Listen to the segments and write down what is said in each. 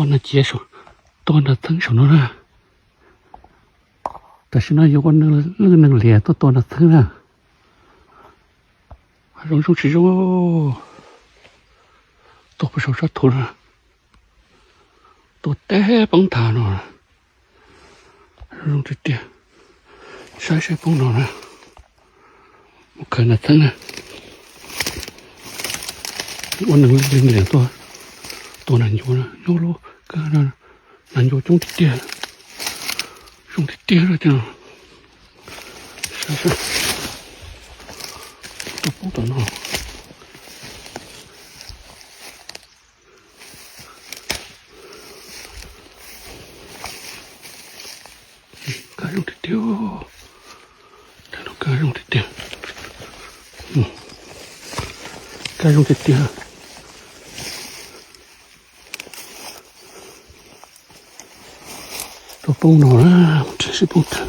Tua nas ciav saum, tua nas txheeb saum no na. Tam sim no yuav ua neeg lwj neeg liam tuaj tua nas txheeb na. Zoo zoo tsis zoo. Tua puag saum sab thuv na. Tua teb poob nthav no. Zoo tiag tiag. Saib saib poob no na. Mus khaws nas txheeb na. Ua neeg lwj neeg liam tuaj tua nas ncuav na, nyob lub kawg no. Nas ncuav coob tiag tiag. Zoo tiag tiag. Saib saib. Tua poob tom no. Kaj zoo tiag tiag. Kaj zoo tiag tiag. Kaj zoo tiag tiag. Tua poob no na, mus tsev sib poob tag.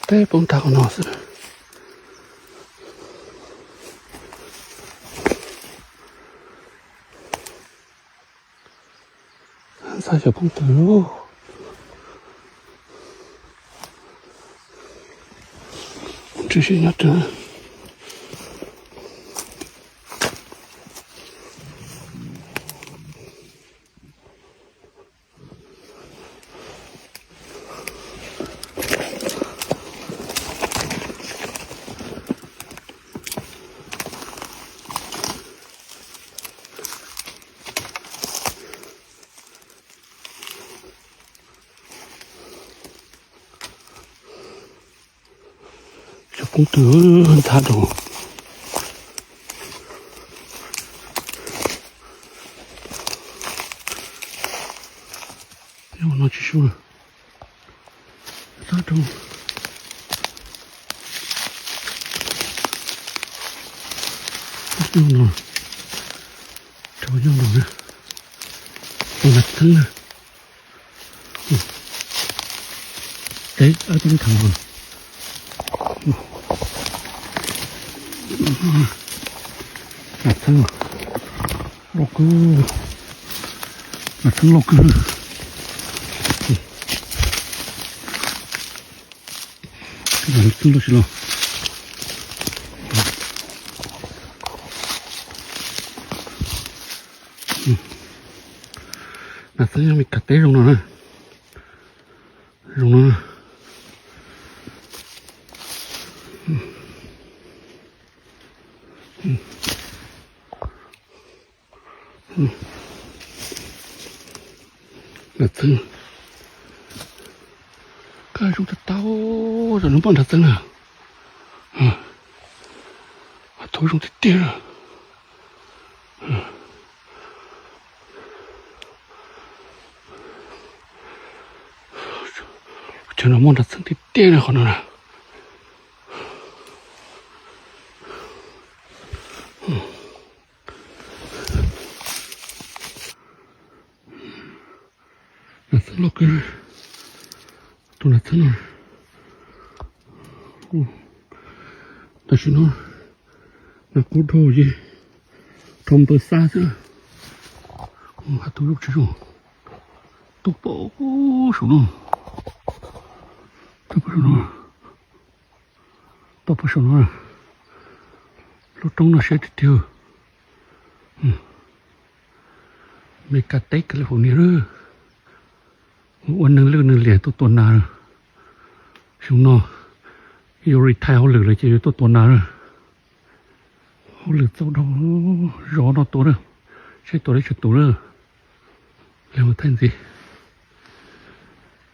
Teb poob tag qhov no xwb. Ntxhab xyov poob twg. Tsis nyob twg. Cov poob twg ntxhab rau. Nyob no tsis su. Ntxhab rau. Nyob no. Rau nyob no na. Ua nas txheeb na. Teb ab teb thav no. Nas txheeb loj kawg. Nas txheeb loj kawg. Nas txheeb loj tsis loj. Nas txheeb yog Mes Kas teb zoo no na. Zoo no. Nram txeeb, kaj zoo tag tag, tam no poj nram txeeb na. Thuv zoo tiag tiag. Chaw no muaj nram txeeb tiag tiag na, qhov no na. Nram txeeb loj kawg, tus nram txeeb no. Tam sim no nag kub dhau ces rho npawg xa xwb. Has tus zoo tsis zoo, tuaj pom saum no, tuaj pom saum no, tuaj pom saum no, lub roob no siab tiag tiag. Mes Kas teb California lawm, ua neeg lwj neeg liam tuaj tua nas. Xyoo no yuav retire hauj lwm lawm ces yuav tuaj tua nas lawm. Hauj lwm txaus dhau, zov no tua lawm, seb tua tau tsawg tus lawm. Li ua thaij ntxiv,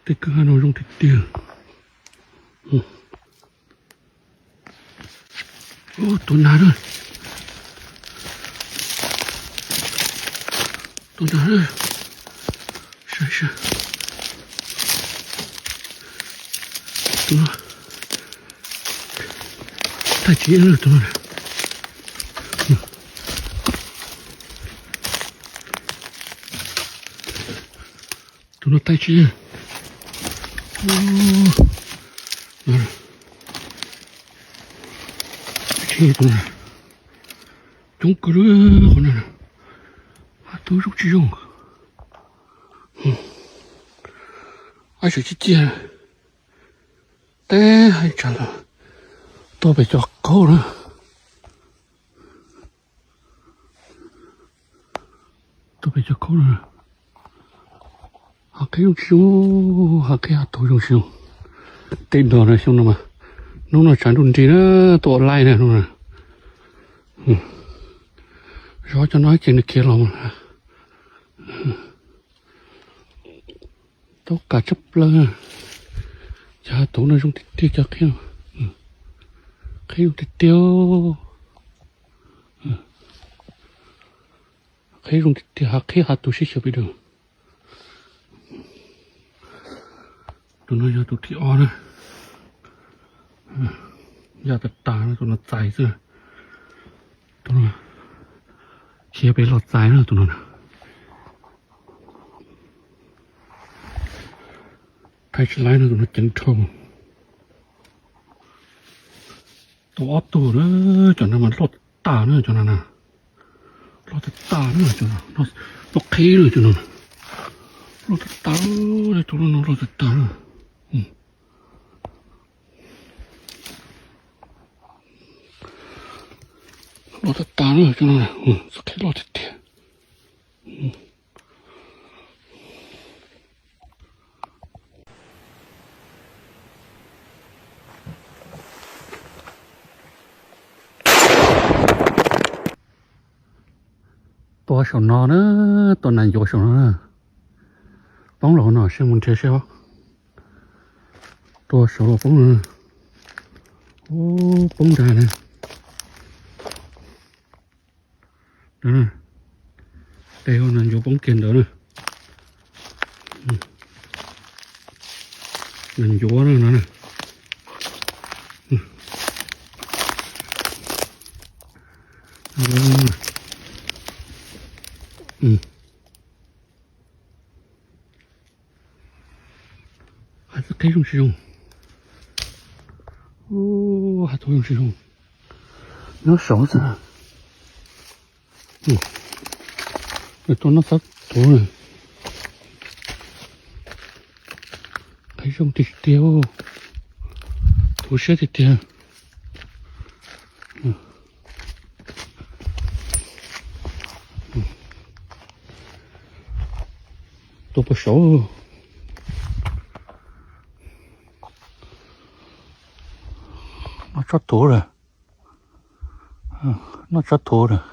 tej kwj ha no zoo tiag tiag. Tua nas lawm, tua nas lawm, saib saib. Tus no, Thaij tsis yeej tus no. Tus no thaij tsis yeej. Tsis yeej tus no. Coob kawg li qhov no. Hab tub zoo tsis zoo. Ab, tseem ciaj ciaj. Teb hais tsam los tuaj pem cov qaub na. Tuaj pem cov qaub na. Hav qhib zoo tsis zoo, hav qhib hav tub zoo tsis zoo. Tej no na xyoo no mas, hnub no tshav ntuj nrig na, tuaj ua laij na hnub no. Zov cov no ces nws khiav los. Tau kam tshaj plaws. Cov hav tub no zoo tiag tiag, cov qhib, qhib zoo tiag tiag. Qhib zoo tiag tiag, hav qhib hav tub sib xyaw pes daws. Tus no yog tus thib ob na. Ya tas tas no, tus no txais xwb. Tus no khiav pem los txais na tus no. Thaij tsis laib no, tus no ceev dhau. Tau ob tug na, cov no mas loj tas tas na, cov no na. Loj tas tas na, cov no, loj qhib na, cov no. Loj tas tas, tus no loj tas tas na. Loj tas tas na, cov no, txoj qhib loj tiag tiag. Tua saum no na, tua nas ncuav saum no na. Poob los no, seb mus nrhiav seb. Tua saud los poob no. Ub, poob nrad na. Tes hauv nas ncuav poob kiag ntawd na. Nas ncuav no na. Hav txoj qhib zoo tsis zoo. Hav txoj zoo tsis zoo. Nyob saud xwb. Nws tuaj noj xab tuv na. Qhib zoo tiag tiag. Thuv siab tiag tiag. Tua puas saud. Noj tsob thuv lawm. Noj tsob thuv lawm.